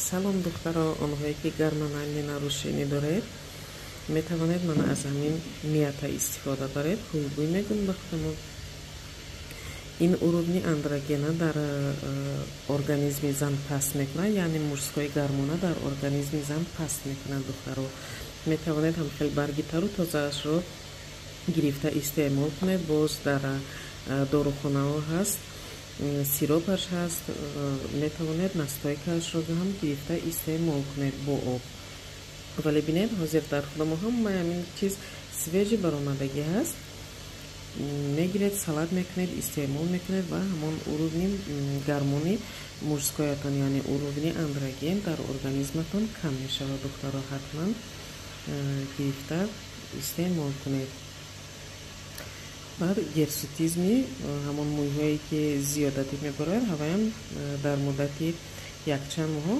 Салом, духтаро! Онҳое ки гормональный нарушение доред, метавонед мана аз ҳамин мята истифода баред. Хуббӯй мегӯм ба худамон. Ин уровни андрогена дар организми зан паст мекунад, яъне мужской гормона дар организми зан паст мекунад. Духтаро, метавонед ҳам хел барги тару тозаашро гирифта истеъмол кунед. Боз дар дорухонаҳо ҳаст, сиропаш ҳаст, метавонед настойкаашро ҳам гирифта истеъмол кунед бо об. Вале бинед, ҳозир дар худамо ҳамаи ҳамин чиз свежий баромадагӣ ҳаст. Мегиред, салат мекунед, истеъмол мекунед ва ҳамон уровни гормони мужскоятон, яъне уровни андроген дар организматон кам мешавад. Духтаро, ҳатман гирифта истеъмол кунед. Баъд гирсутизми, ҳамон мӯйҳое ки зиёдатӣ мебарояд, ҳаваям дар муддати якчанд моҳо.